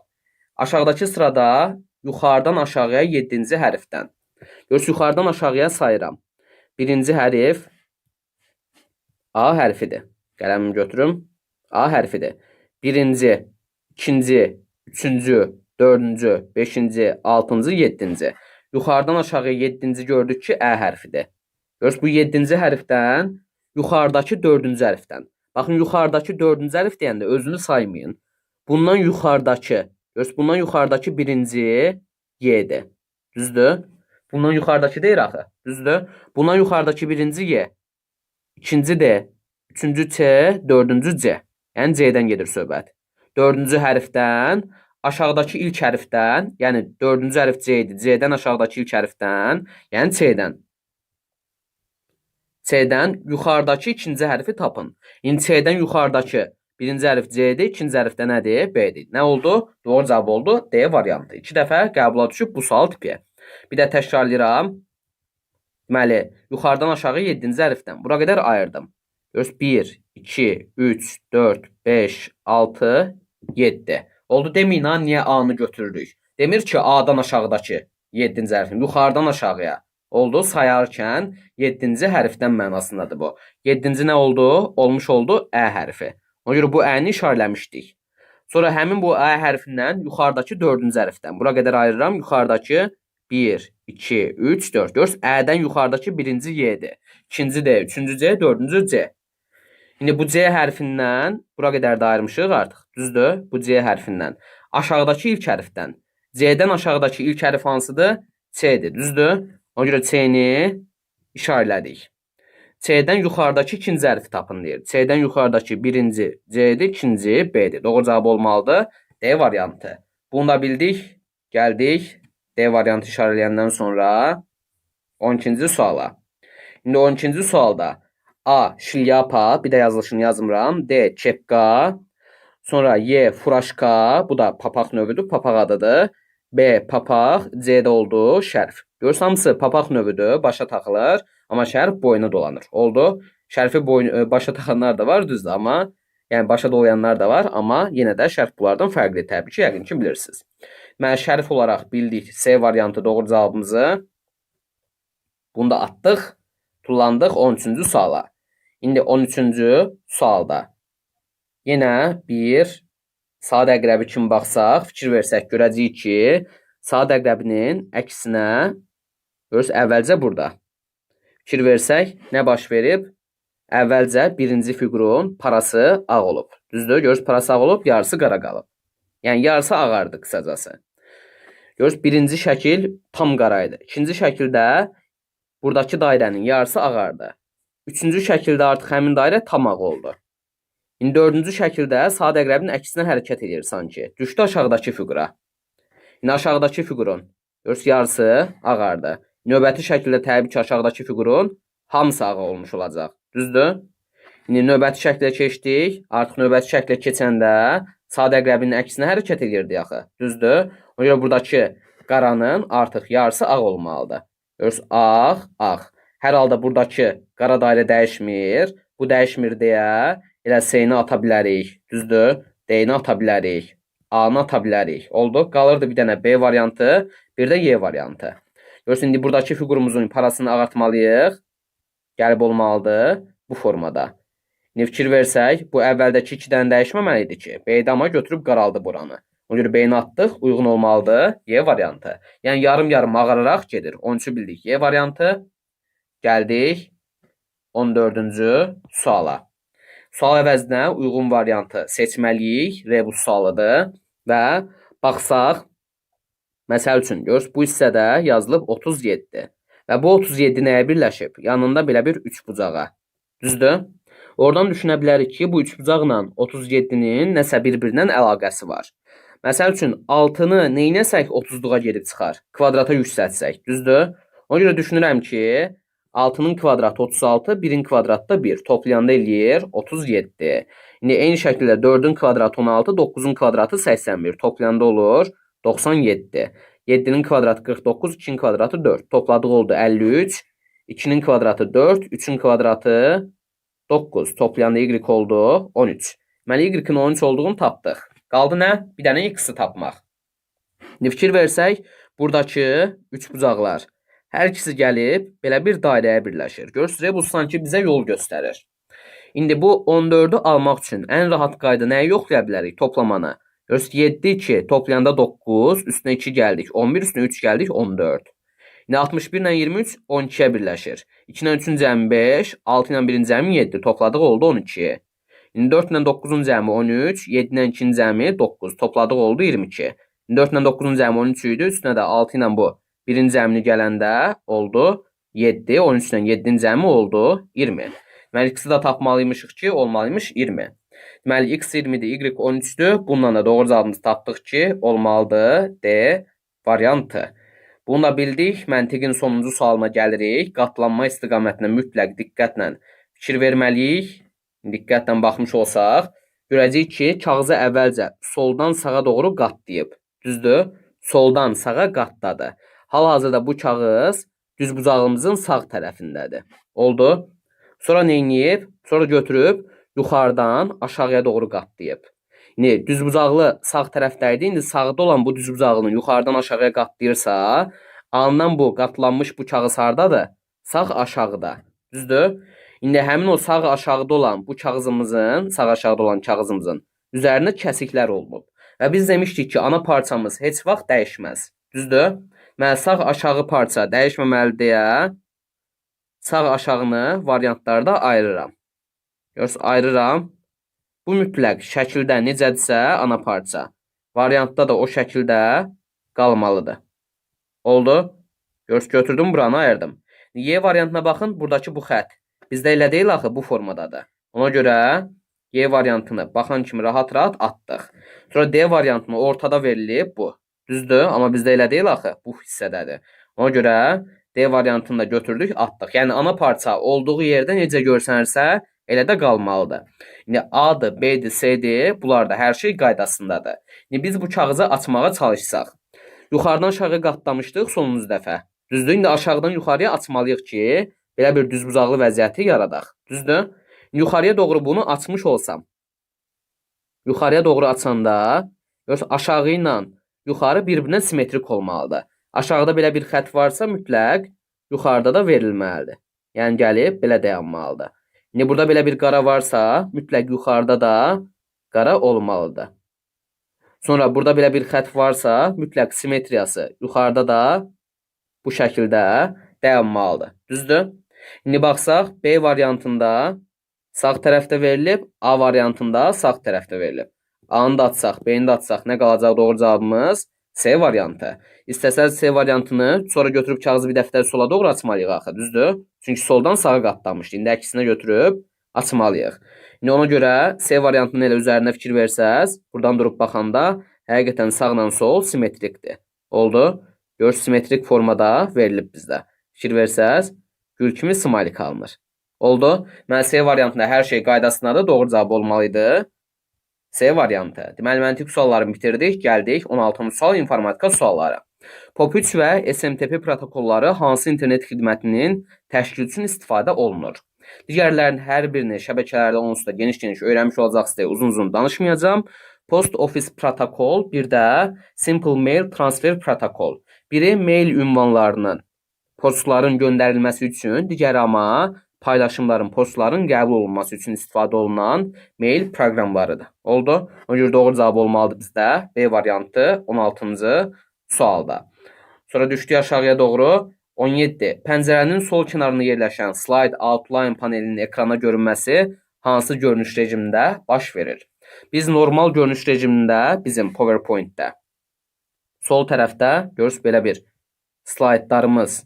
S1: Aşağıdakı sırada yuxarıdan aşağıya 7-ci hərfdən. Görürsünüz, yuxarıdan aşağıya sayıram. Birinci hərf A hərfidir. Qələmimi götürüm. A hərfidir. Birinci, ikinci, üçüncü, dördüncü, beşinci, altıncı, yeddinci. Yuxarıdan aşağıya yeddinci gördük ki, Ə hərfidir. Görürsünüz, bu yeddinci hərfdən yuxarıdakı dördüncü hərfdən. Baxın, yuxarıdakı dördüncü hərf deyəndə özünü saymayın. Bundan yuxarıdakı, görürsünüz, bundan yuxarıdakı birinci Y-dir. Düzdür? Bundan yuxarıdakı deyir axı. Düzdür? Bundan yuxarıdakı birinci Y, ikinci D, üçüncü C, dördüncü C. Yəni C-dən gedir söhbət. Dördüncü hərfdən aşağıdakı ilk hərfdən, yəni dördüncü hərf C idi. C-dən aşağıdakı ilk hərfdən, yəni C-dən. C-dən yuxarıdakı ikinci hərfi tapın. İndi C-dən yuxarıdakı birinci hərf C-dir, ikinci hərf də nədir? B-dir. Nə oldu? Doğru cavab oldu. D variantı. İki dəfə qəbula düşüb bu sual tipi. Bir də təkrarlayıram. Deməli, yuxarıdan aşağı 7-ci hərfdən. Bura qədər ayırdım. Görürsünüz, 1, 2, 3, 4, 5, 6, 7. Oldu deməyin ha, niyə A-nı götürürük? Demir ki, A-dan aşağıdakı 7-ci hərfin, yuxarıdan aşağıya. Oldu, sayarkən 7-ci hərfdən mənasındadır bu. 7-ci nə oldu? Olmuş oldu Ə hərfi. Ona görə bu Ə-ni işarələmişdik. Sonra həmin bu Ə hərfindən yuxarıdakı 4-cü hərfdən. Bura qədər ayırıram. Yuxarıdakı 1, 2, 3, 4. Görürsünüz, Ə-dən yuxarıdakı birinci Y-dir. İkinci D, üçüncü C, dördüncü C. İndi bu C hərfindən bura qədər də ayırmışıq artıq. Düzdür? Bu C hərfindən. Aşağıdakı ilk hərfdən. C-dən aşağıdakı ilk hərf hansıdır? C-dir. Düzdür? Ona görə C-ni işarələdik. C-dən yuxarıdakı ikinci hərfi tapın deyir. C-dən yuxarıdakı birinci C-dir, ikinci B-dir. Doğru cavab olmalıdır. D variantı. Bunu da bildik. Gəldik. D variantı işarələyəndən sonra 12-ci suala. İndi 12-ci sualda A. Şlyapa, bir də yazılışını yazmıram. D. Kepka. Sonra Y. Furaşka, bu da papaq növüdür, papaq adıdır. B. Papaq, C də oldu şərf. Görürsən, hamısı papaq növüdür, başa taxılır, amma şərf boyuna dolanır. Oldu. Şərfi başa taxanlar da var, düzdür, amma yəni başa dolayanlar da var, amma yenə də şərf bunlardan fərqlidir. Təbii ki, yəqin ki bilirsiniz. Mən şərf olaraq bildik C variantı doğru cavabımızı. Bunu da atdıq. Tullandıq 13-cü suala. İndi 13-cü sualda yenə bir saat əqrəbi kimi baxsaq, fikir versək görəcəyik ki, saat əqrəbinin əksinə görürsünüz, əvvəlcə burada. Fikir versək nə baş verib? Əvvəlcə birinci fiqurun parası ağ olub. Düzdür? Görürsünüz, parası ağ olub, yarısı qara qalıb. Yəni yarısı ağardı qısacası. Görürsünüz, birinci şəkil tam qara idi. İkinci şəkildə buradakı dairənin yarısı ağardı. Üçüncü şəkildə artıq həmin dairə tam ağ oldu. İndi dördüncü şəkildə saat əqrəbinin əksinə hərəkət edir sanki. Düşdü aşağıdakı fiqura. İndi aşağıdakı fiqurun görürsünüz, yarısı ağardı. Növbəti şəkildə təbii ki, aşağıdakı fiqurun hamısı ağ olmuş olacaq. Düzdür? İndi növbəti şəklə keçdik. Artıq növbəti şəklə keçəndə saat əqrəbinin əksinə hərəkət edirdi axı. Düzdür? Ona görə buradakı qaranın artıq yarısı ağ olmalıdır. Görürsünüz, ağ, ağ. Hər halda buradakı qara dairə dəyişmir. Bu dəyişmir deyə elə C-ni ata bilərik. Düzdür? D-ni ata bilərik. A-nı ata bilərik. Oldu. Qalırdı bir dənə B variantı, bir də Y variantı. Görürsünüz, indi buradakı fiqurumuzun parasını ağartmalıyıq. Gəlib olmalıdır bu formada. İndi fikir versək, bu əvvəldəki iki dənə dəyişməməli idi ki. B-də amma götürüb qaraldı buranı. Ona görə B-ni atdıq, uyğun olmalıdır Y variantı. Yəni yarım-yarım ağararaq gedir. 13-ü bildik. Y variantı. Gəldik 14-cü suala. Sual əvəzinə uyğun variantı seçməliyik. Rebus sualıdır. Və baxsaq, məsəl üçün, görürsünüz, bu hissədə yazılıb 37. Və bu 37 nəyə birləşib? Yanında belə bir üçbucağa. Düzdür? Oradan düşünə bilərik ki, bu üçbucaqla 37-nin nəsə bir-birindən əlaqəsi var. Məsəl üçün, 6-nı neynəsək 30-luğa gedib çıxar? Kvadrata yüksəltsək, düzdür? Ona görə düşünürəm ki, 6-nın kvadratı 36, 1-in kvadratı da 1. Toplayanda eləyir 37. İndi eyni şəkildə 4-ün kvadratı 16, 9-un kvadratı 81. Toplayanda olur 97. 7-nin kvadratı 49, 2-nin kvadratı 4. Topladıq oldu 53. 2-nin kvadratı 4, 3-ün kvadratı 9. Toplayanda y oldu 13. Deməli, y-in 13 olduğunu tapdıq. Qaldı nə? Bir dənə x-i tapmaq. İndi fikir versək, buradakı üçbucaqlar hər ikisi gəlib belə bir dairəyə birləşir. Görürsünüz, rebus sanki bizə yol göstərir. İndi bu 14-ü almaq üçün ən rahat qayda nəyi yoxlaya bilərik? Toplamanı. Görürsünüz, 7, 2 toplayanda 9, üstünə 2 gəldik, 11, üstünə 3 gəldik, 14. İndi 61 ilə 23 12-yə birləşir. 2 ilə 3-ün cəmi 5, 6 ilə 1-in cəmi 7. Topladıq oldu 12. İndi 4 ilə 9-un cəmi 13, 7 ilə 2-nin cəmi 9. Topladıq oldu 22. İndi 4 ilə 9-un cəmi 13 idi. Üstünə də 6 ilə bu 1-in cəmini gələndə oldu 7. 13 ilə 7-nin cəmi oldu 20. Deməli, x-i də tapmalıymışıq ki, olmalıymış 20. Deməli, x 20-dir, y 13-dür. Bununla da doğru cavabımızı tapdıq ki, olmalıdır D variantı. Bunu da bildik. Məntiqin sonuncu sualına gəlirik. Qatlanma istiqamətinə mütləq diqqətlə fikir verməliyik. Diqqətlə baxmış olsaq, görəcəyik ki, kağızı əvvəlcə soldan sağa doğru qatlayıb. Düzdür? Soldan sağa qatladı. Hal-hazırda bu kağız düzbucağımızın sağ tərəfindədir. Oldu. Sonra neyniyib? Sonra götürüb yuxarıdan aşağıya doğru qatlayıb. İndi düzbucaqlı sağ tərəfdə idi. İndi sağda olan bu düzbucaqlını yuxarıdan aşağıya qatlayırsa, alınan bu qatlanmış bu kağız hardadır? Sağ aşağıda. Düzdür? İndi həmin o sağ aşağıda olan bu kağızımızın, sağ aşağıda olan kağızımızın üzərinə kəsiklər olunub. Və biz demişdik ki, ana parçamız heç vaxt dəyişməz. Düzdür? Deməli, sağ aşağı parça dəyişməməli deyə sağ aşağını variantlarda ayırıram. Görürsünüz, ayırıram. Bu mütləq şəkildə necədirsə ana parça, variantda da o şəkildə qalmalıdır. Oldu? Görürsünüz, götürdüm, buranı ayırdım. Y variantına baxın, buradakı bu xətt. Bizdə elə deyil axı, bu formadadır. Ona görə Y variantını baxan kimi rahat-rahat atdıq. Sonra D variantını ortada verilib bu. Düzdür, amma bizdə elə deyil axı, bu hissədədir. Ona görə D variantını da götürdük, atdıq. Yəni ana parça olduğu yerdə necə görsənirsə, elə də qalmalıdır. İndi A-dır, B-dir, C-dir, bunlar da hər şey qaydasındadır. İndi biz bu kağızı açmağa çalışsaq. Yuxarıdan aşağı qatlamışdıq sonuncu dəfə. Düzdür, indi aşağıdan yuxarıya açmalıyıq ki, belə bir düzbucaqlı vəziyyəti yaradaq. Düzdür? Yuxarıya doğru bunu açmış olsam, yuxarıya doğru açanda, görürsünüz, aşağı ilə yuxarı bir-birinə simmetrik olmalıdır. Aşağıda belə bir xətt varsa, mütləq yuxarıda da verilməlidir. Yəni gəlib belə dayanmalıdır. İndi burada belə bir qara varsa, mütləq yuxarıda da qara olmalıdır. Sonra burada belə bir xətt varsa, mütləq simmetriyası yuxarıda da bu şəkildə dayanmalıdır. Düzdür? İndi baxsaq, B variantında sağ tərəfdə verilib, A variantında sağ tərəfdə verilib. A-nı da atsaq, B-ni də atsaq, nə qalacaq doğru cavabımız? C variantı. İstəsəz C variantını sonra götürüb kağızı bir dəftər sola doğru açmalıyıq axı, düzdür? Çünki soldan sağa qatlamışdı. İndi əksinə götürüb açmalıyıq. İndi ona görə C variantının elə üzərinə fikir versəz, buradan durub baxanda həqiqətən sağla sol simmetrikdir. Oldu? Görürsünüz, simmetrik formada verilib bizdə. Fikir versəz, gül kimi smiley alınır. Oldu? Deməli, C variantında hər şey qaydasındadır. Doğru cavab olmalıydı. C variantı. Deməli, məntiq suallarını bitirdik. Gəldik 16-cı sual informatika sualları. POP3 və SMTP protokolları hansı internet xidmətinin təşkili üçün istifadə olunur? Digərlərinin hər birini şəbəkələrdə onsuz da geniş-geniş öyrənmiş olacaqsınız deyə uzun-uzun danışmayacağam. Post Office protokol, bir də Simple Mail Transfer protokol. Biri mail ünvanlarının, postların göndərilməsi üçün, digəri amma paylaşımların, postların qəbul olunması üçün istifadə olunan mail proqramlarıdır. Oldu? Ona görə doğru cavab olmalıdır bizdə B variantı 16-cı sualda. Sonra düşdük aşağıya doğru. 17. Pəncərənin sol kənarında yerləşən Slide Outline panelinin ekrana görünməsi hansı görünüş rejimində baş verir? Biz normal görünüş rejimində bizim PowerPoint-də sol tərəfdə görürsünüz belə bir slaydlarımız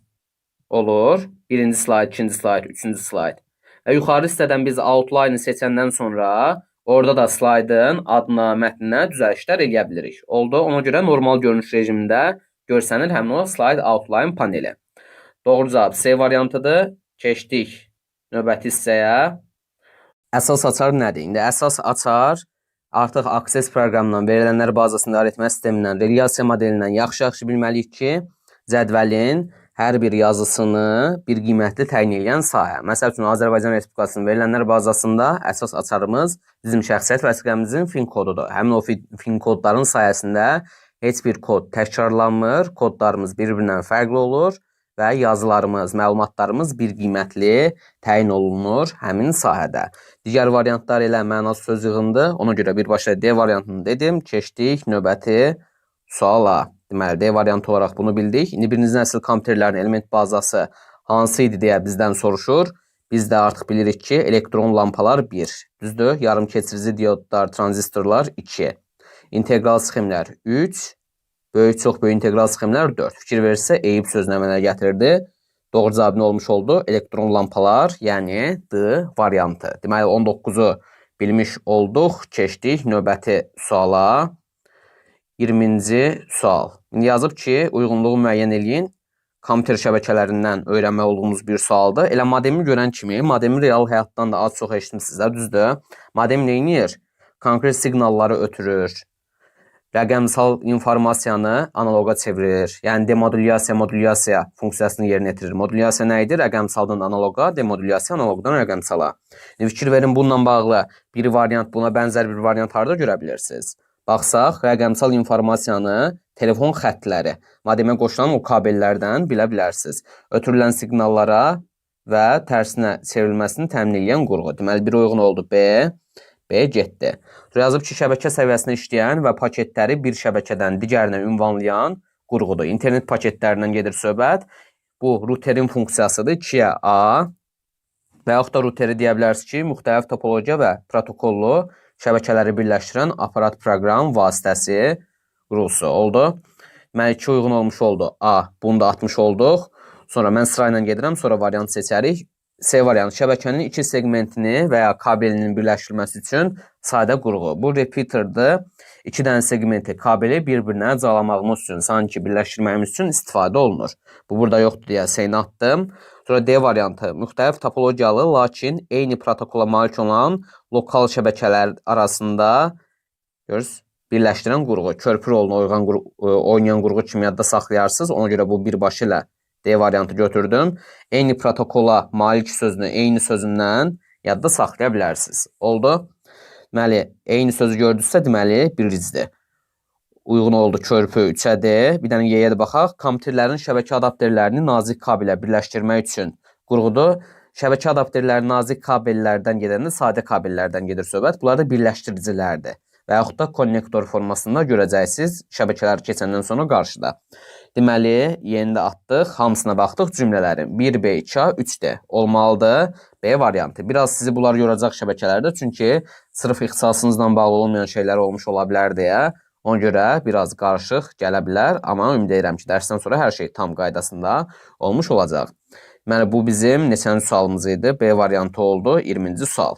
S1: olur. Birinci slayd, ikinci slayd, üçüncü slayd. Və yuxarı hissədən biz outline-ı seçəndən sonra orada da slaydın adına, mətninə düzəlişlər eləyə bilirik. Oldu. Ona görə normal görünüş rejimində görsənir həmin o slide outline paneli. Doğru cavab C variantıdır. Keçdik növbəti hissəyə. Əsas açar nədir? İndi əsas açar artıq Access proqramından, verilənlər bazasının idarə etmə sistemindən, relyasiya modelindən yaxşı-yaxşı bilməliyik ki, cədvəlin hər bir yazısını bir qiymətli təyin edən sahə. Məsəl üçün, Azərbaycan Respublikasının verilənlər bazasında əsas açarımız bizim şəxsiyyət vəsiqəmizin fin kodudur. Həmin o fin kodların sayəsində heç bir kod təkrarlanmır, kodlarımız bir-birindən fərqli olur və yazılarımız, məlumatlarımız bir qiymətli təyin olunur həmin sahədə. Digər variantlar elə mənasız söz yığındır. Ona görə birbaşa D variantını dedim. Keçdik növbəti suala. Deməli, D variantı olaraq bunu bildik. İndi birinci nəsil kompüterlərin element bazası hansı idi deyə bizdən soruşur. Biz də artıq bilirik ki, elektron lampalar 1. Düzdür? Yarım keçirici diodlar, tranzistorlar 2. İnteqral sxemlər 3. Böyük, çox böyük integral sxemlər 4. Fikir verirsə, eyib sözünə əmələ gətirdi. Doğru cavab nə olmuş oldu? Elektron lampalar, yəni D variantı. Deməli, 19-u bilmiş olduq. Keçdik növbəti suala. 20-ci sual. İndi yazıb ki, uyğunluğu müəyyən eləyin. Kompüter şəbəkələrindən öyrənməli olduğumuz bir sualdır. Elə modemi görən kimi, modemi real həyatdan da az çox eşitmişsiniz, düzdür? Modem nə edir? Konkret siqnalları ötürür. Rəqəmsal informasiyanı analoqa çevirir. Yəni demodulyasiya, modulyasiya funksiyasını yerinə yetirir. Modulyasiya nə idi? Rəqəmsaldan analoqa, demodulyasiya analoqdan rəqəmsala. İndi fikir verin, bununla bağlı bir variant, buna bənzər bir variant harda görə bilirsiniz? Baxsaq, rəqəmsal informasiyanı telefon xəttləri, modemə qoşulan o kabellərdən bilə bilərsiniz. Ötürülən siqnallara və tərsinə çevrilməsini təmin edən qurğu. Deməli, bir uyğun oldu B. B getdi. Yazıb ki, şəbəkə səviyyəsində işləyən və paketləri bir şəbəkədən digərinə ünvanlayan qurğudur. İnternet paketlərindən gedir söhbət. Bu routerin funksiyasıdır. 2-yə A və yaxud da routeri deyə bilərsiniz ki, müxtəlif topologiya və protokollu şəbəkələri birləşdirən aparat proqram vasitəsi qurğusu oldu. Deməli, 2 uyğun olmuş oldu. A, bunu da atmış olduq. Sonra mən sırayla gedirəm, sonra variant seçərik. C variantı, şəbəkənin iki segmentini və ya kabelinin birləşdirilməsi üçün sadə qurğu. Bu repeaterdir. İki dənə segmenti, kabeli bir-birinə calamağımız üçün, sanki birləşdirməyimiz üçün istifadə olunur. Bu burada yoxdur deyə C-ni atdım. Sonra D variantı, müxtəlif topologiyalı, lakin eyni protokola malik olan lokal şəbəkələr arasında görürsünüz, birləşdirən qurğu. Körpü rolunu oynayan qurğu kimi yadda saxlayarsınız. Ona görə bu birbaşa ilə D variantı götürdüm. Eyni protokola malik sözünü eyni sözündən yadda saxlaya bilərsiniz. Oldu. Deməli, eyni sözü gördünüzsə, deməli, birincidir. Uyğun oldu körpü 3-ə D. Bir dənə Y-yə də baxaq. Kompüterlərin şəbəkə adapterlərini nazik kabelə birləşdirmək üçün qurğudur. Şəbəkə adapterləri nazik kabellərdən gedəndə sadə kabellərdən gedir söhbət. Bunlar da birləşdiricilərdir. Və yaxud da konnektor formasında görəcəksiniz şəbəkələr keçəndən sonra qarşıda. Deməli, yeni də atdıq, hamısına baxdıq cümlələrin. 1B, 2A, 3D olmalıdır. B variantı. Biraz sizi bunlar yoracaq şəbəkələrdə, çünki sırf ixtisasınızla bağlı olmayan şeylər olmuş ola bilər deyə. Ona görə biraz qarışıq gələ bilər, amma ümid edirəm ki, dərsdən sonra hər şey tam qaydasında olmuş olacaq. Deməli, bu bizim neçənci sualımız idi? B variantı oldu, 20-ci sual.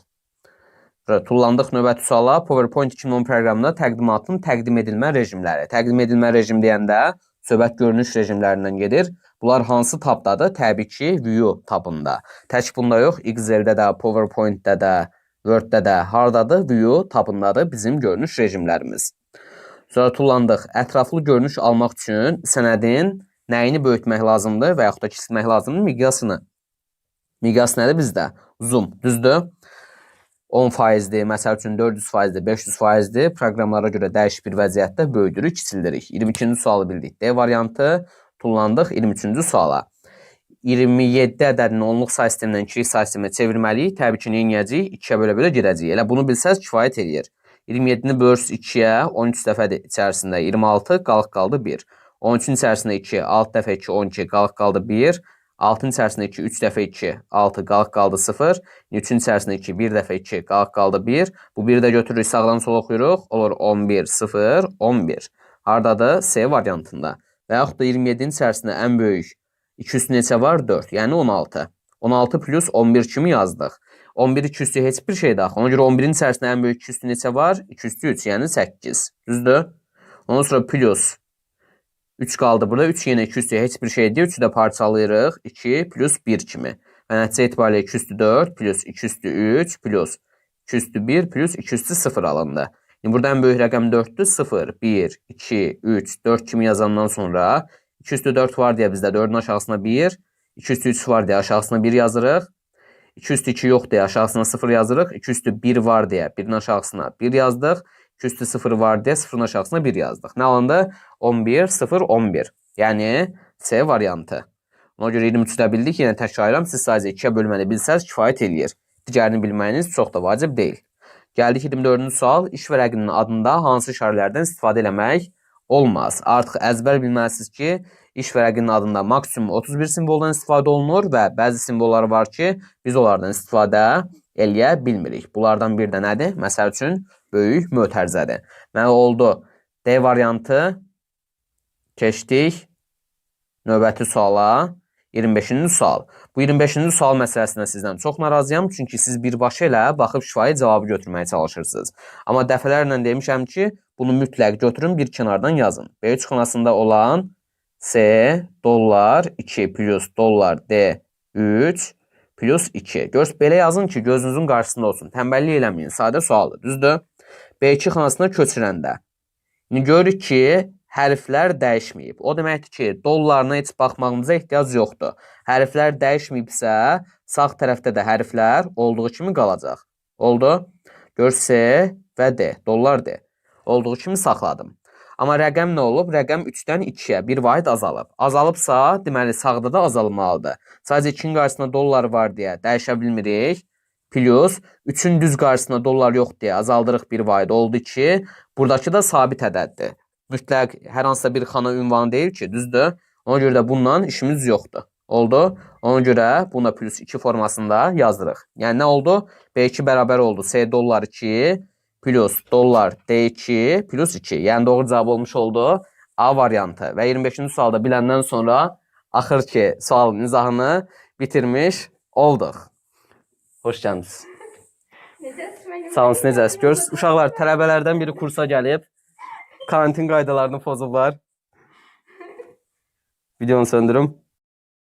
S1: Tullandıq növbəti suala. PowerPoint 2010 proqramında təqdimatın təqdim edilmə rejimləri. Təqdim edilmə rejim deyəndə söhbət görünüş rejimlərindən gedir. Bunlar hansı tabdadır? Təbii ki, View tabında. Tək bunda yox, Excel-də də, PowerPoint-də də, Word-də də hardadır? View tabındadır bizim görünüş rejimlərimiz. Sonra tullandıq. Ətraflı görünüş almaq üçün sənədin nəyini böyütmək lazımdır və yaxud da kiçiltmək lazımdır? Miqyasını. Miqyas nədir bizdə? Zoom, düzdür? 10%-dir, məsəl üçün 400%-dir, 500%-dir. Proqramlara görə dəyişik bir vəziyyətdə böyüdürük, kiçildirik. 22-ci sualı bildik. D variantı, tullandıq 23-cü suala. 27 ədədini onluq say sistemindən ikilik say sisteminə çevirməliyik. Təbii ki, nə edəcəyik? 2-yə bölə-bölə girəcəyik. Elə bunu bilsəz kifayət eləyir. 27-ni bölürsünüz 2-yə, 13 dəfədir içərisində 26, qalıq qaldı 1. 13-ün içərisində 2, 6 dəfə 2, 12, qalıq qaldı 1. 6-nın içərisində 2, 3 dəfə 2, 6, qalıq qaldı 0. 3-ün içərisində 2, 1 dəfə 2, qalıq qaldı 1. Bu 1-i də götürürük, sağdan sola oxuyuruq. Olur 11, 0, 11. Hardadır? C variantında. Və yaxud da 27-nin içərisində ən böyük 2 üstü neçə var? 4, yəni 16. 16 plus 11 kimi yazdıq. 11 2 üstü heç bir şeydir axı. Ona görə 11-in içərisində ən böyük 2 üstü neçə var? 2 üstü 3, yəni 8. Düzdür? Ondan sonra plus 3 qaldı burada. 3 yenə 2 üstü heç bir şey deyil. 3-ü də parçalayırıq. 2 plus 1 kimi. Və nəticə itibarilə 2 üstü 4 plus 2 üstü 3 plus 2 üstü 1 plus 2 üstü 0 alındı. İndi burada ən böyük rəqəm 4-dür. 0, 1, 2, 3, 4 kimi yazandan sonra 2 üstü 4 var deyə bizdə 4-ün aşağısına 1, 2 üstü 3 var deyə aşağısına 1 yazırıq. 2 üstü 2 yox deyə aşağısına 0 yazırıq. 2 üstü 1 var deyə 1-in aşağısına 1 yazdıq. 2 üstü 0 var deyə 0-ın aşağısına 1 yazdıq. Nə alındı? 11, 0, 11. Yəni C variantı. Ona görə 23-ü də bildik. Yenə təkrar edirəm. Siz sadəcə 2-yə bölməni bilsəz kifayət eləyir. Digərini bilməyiniz çox da vacib deyil. Gəldik 24-cü sual. İş vərəqinin adında hansı işarələrdən istifadə eləmək olmaz? Artıq əzbər bilməlisiniz ki, iş vərəqinin adında maksimum 31 simvoldan istifadə olunur və bəzi simvollar var ki, biz onlardan istifadə eləyə bilmirik. Bunlardan bir də nədir? Məsəl üçün, böyük mötərizədir. Nə oldu? D variantı. Keçdik növbəti suala. 25-ci sual. Bu 25-ci sual məsələsində sizdən çox narazıyam, çünki siz birbaşa elə baxıb şifahi cavabı götürməyə çalışırsınız. Amma dəfələrlə demişəm ki, bunu mütləq götürün, bir kənardan yazın. B3 xanasında olan C dollar 2 plus dollar D 3 plus 2. Görürsünüz, belə yazın ki, gözünüzün qarşısında olsun. Tənbəllik eləməyin, sadə sualdır, düzdür? B2 xanasına köçürəndə. İndi görürük ki, hərflər dəyişməyib. O deməkdir ki, dollarına heç baxmağımıza ehtiyac yoxdur. Hərflər dəyişməyibsə, sağ tərəfdə də hərflər olduğu kimi qalacaq. Oldu? Gör C və D, dollar D. Olduğu kimi saxladım. Amma rəqəm nə olub? Rəqəm 3-dən 2-yə bir vahid azalıb. Azalıbsa, deməli sağda da azalmalıdır. Sadəcə 2-nin qarşısında dollar var deyə dəyişə bilmirik. Plus 3-ün düz qarşısında dollar yox deyə azaldırıq bir vahid. Oldu 2. Buradakı da sabit ədəddir. Mütləq hər hansısa bir xana ünvanı deyil ki, düzdür? Ona görə də bununla işimiz yoxdur. Oldu? Ona görə buna plus 2 formasında yazdırıq. Yəni nə oldu? B2 bərabər oldu. C dollar 2 plus dollar D2 plus 2. Yəni doğru cavab olmuş oldu A variantı. Və 25-ci sualda biləndən sonra axır ki sualın izahını bitirmiş olduq. Xoş gəlmisiniz.
S2: Necəsiniz müəllim?
S1: Sağ olun, necəsiniz? Görürsünüz, uşaqlar, tələbələrdən biri kursa gəlib. Karantin qaydalarını pozublar. Videonu söndürüm.